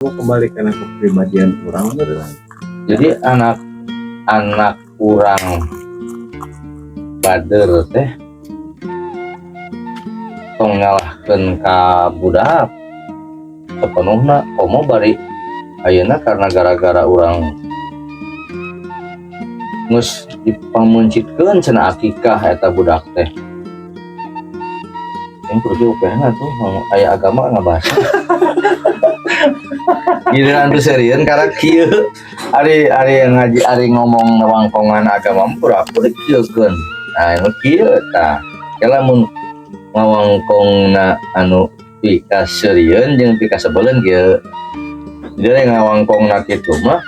Kembali karena kepribadian urang bener. Jadi anak anak urang bader teh tong nyalahkeun ka budak sepenuhna, komo bari ayeuna karena gara-gara urang geus dipamuncitkeun cenah akikah eta budak teh yang kudu UPH tuh mau aya agama ngabahas giliran tuh serius karena kieu ari ari ngaji, ari ngomong wangkongan agama mah pura-pura kieukeun. Nah, anu kieu tah lamun ngawangkongna anu pikaseurieun jeung pikasebeleun kieu. Jadi ngawangkongna kitu mah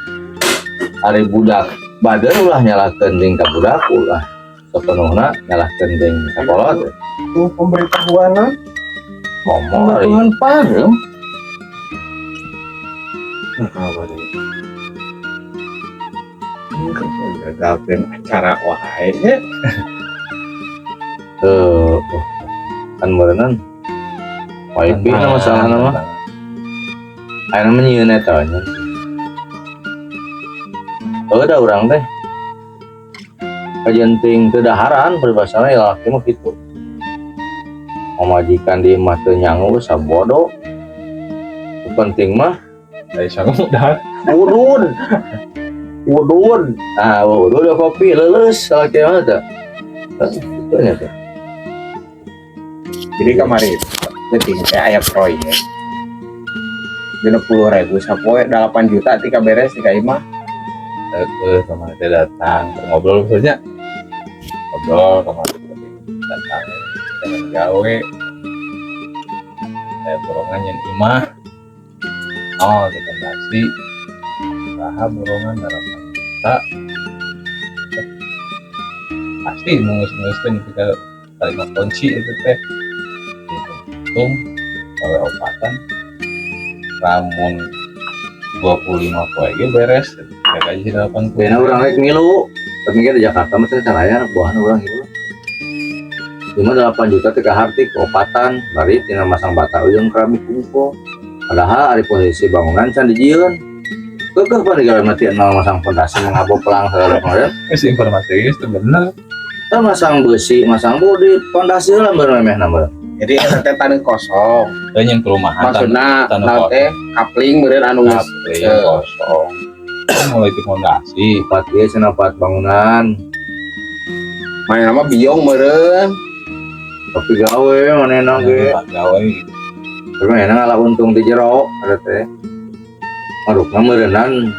ari budak bader ulah nyalahkeun deui ka budak, ulah sepenuhna nyalahkeun deui ka kolot. Tuh pemberitahuan. Ngomong ari pemberitahuan pareum. Nah, apa nih? Gagalkeun acara wae nya. Eh, oh, kan meureunan wifi na masalahna mah ayeuna mah nyieun eta nya. Oh, da urang teh kajian ting teu daharan peribahasana ya, lalaki mah kitu. Pamajikan di imah teu nyangu sabodo. Nu penting mah dari sangu dahar. Udud. Udud. Ah, udud udah kopi leuleus lalaki mah teh. Kitu nya teh. Jadi kemarin penting teh aya proyek 60.000 sapoe, 8 juta tika beres tika imah. Eh, kemarin teh datang ngobrol, maksudnya ngobrol kemarin datang dengan gawe saya borongan yang imah, oh, rekomendasi usaha borongan 8 juta pasti mau ngurus-nguruskan ketika terima kunci itu teh hitung gawe opatan lamun 25 poe ge beres ya, gaji 80. Bena urang rek ngilu. Tapi di Jakarta mah cenah aya buahna urang ngilu. 5 8 juta teh harti opatan bari tina masang bata jeung keramik kungko. Padahal ari posisi bangunan can dijieun. Keukeuh pan digawe mati nol masang pondasi ngabo pelang segala macam. Geus informasi itu bener. Tah masang besi, masang bodi pondasi heula memehna meureun. Jadi eta teh taneuh kosong. Dan yang perumahan maksudna tanah naon teh kapling meureun anu geus kapling kosong. Kan mulai di pondasi. Empat ieu cenah empat bangunan. Main nama biong meureun. Tapi gawe manehna ge. Gawe gitu. Tapi manehna ngalah untung di jero ada teh. Marukna meureunnan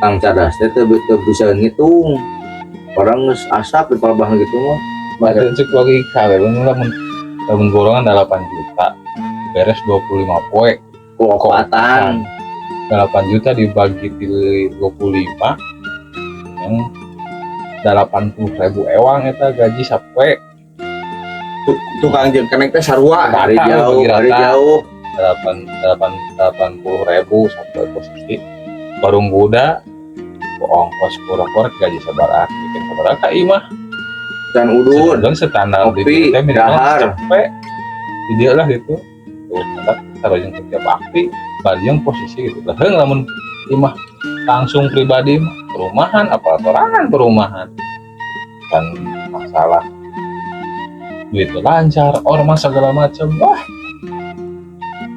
Kang Cadas teh teu teu bisa ngitung. Orang geus asap di palebah gitu mah. Berarti cek logika we lamun lamun lamun borongan 8 juta beres 25 poe. Ku opatan. 8 juta dibagi di 25 yang 80 ribu ewang eta gaji sapoe. Tukang jeung kenek teh sarua. Hari Rata, jauh, bagi hari rata. Jauh. 8 8 80 ribu sapoe posisi warung Buddha ku ongkos kurang gaji sabaraha bikin sabaraha ka imah. Dan udud. Dan standar di Kopi, dieu teh minimal dahar. Cepet di dia lah gitu tuh standar sarojeng kerja bakti bari posisi gitu lah. Heung lamun imah langsung pribadi mah perumahan apa sorangan perumahan kan masalah duit lancar, ormas segala macam, wah.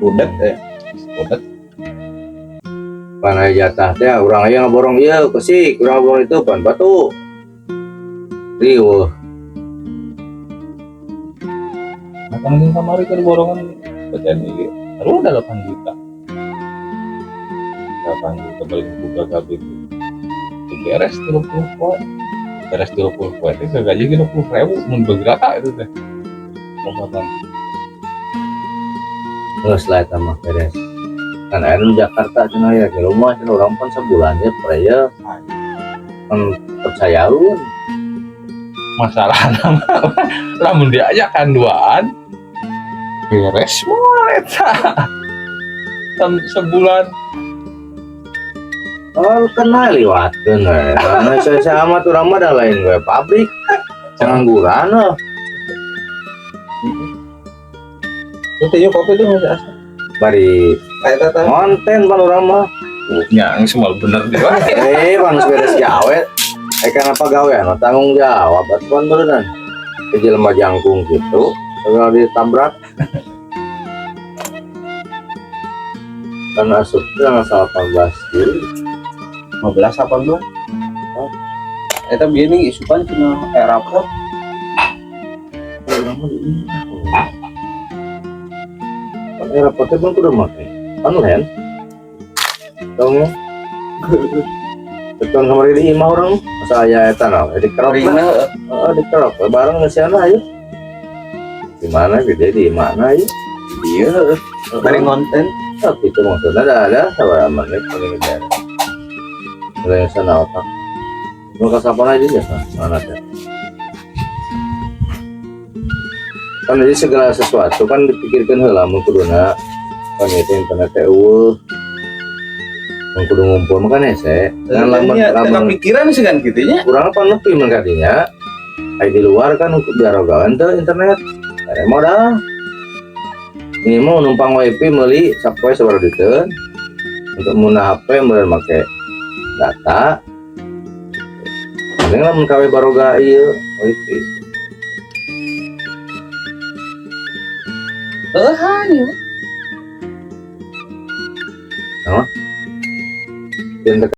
Udah eh. Udah. Pan aya jatah teh urang aya ngaborong ieu kesik, urang ngaborong itu pan batu. Riweuh. Nah, kan mungkin kamari kan borongan bacaan ini baru udah 8 juta, 8 juta balik buka kabeh itu beres 30 poe, beres 30 poe itu gaji 60 ribu mun bergerak itu teh Ramadan. Geus lah eta mah beres. Kan aya nu Jakarta cenah ya ke rumah cenah urang pan sabulan ya percaya kan percayaun. Masalah nama lamun diajakan duaan beres moal eta. Sebulan. Oh, kena liwatkeun we. Karena saya sama urang mah da lain we pabrik. Pengangguran lah. Itu yuk kopi tuh masih asli. Bari Eta tah. Konten pan urang mah. Nya geus moal bener di wae. Pan geus beres gawe. Kenapa gawe? Mah tanggung jawab atuh pan beureunan. Ke jelema jangkung gitu, kalau ditabrak. Kan asup tanggal 18 Juli. 15 18. Eta bieu nih isukan cenah rapot. Urang mah di imah. Pan rapotnya pun kudu make online. Dong ya. Betul kemarin di imah orang, masa aya eta naon, dikerok lah. Ringna heeh. Heeh, dikerok we bareng ngeusiana ayo. Di mana gede di mana ayo. Iya heeh. Bari ngonten. Oh, gitu maksudnya ada sabaraha menit paling gede. Mulai sana otak. Mau kasapana aja ya, mana teh? Kan jadi segala sesuatu kan dipikirkan heula mun kuduna kan itu internet teh eueuh. Mun kudu ngumpul mah kan hese. Kan lamun lamun kepikiran sih kan kitu nya. kurang apa nepi mun kadinya. Ai di luar kan biar rogawan teh internet. Ada modal. Ini mau numpang wifi meuli sapoe sabaraha duiteun. Untuk mun HP meureun make data. Mending lamun kawe baroga ieu wifi. Heuh ieu. Dan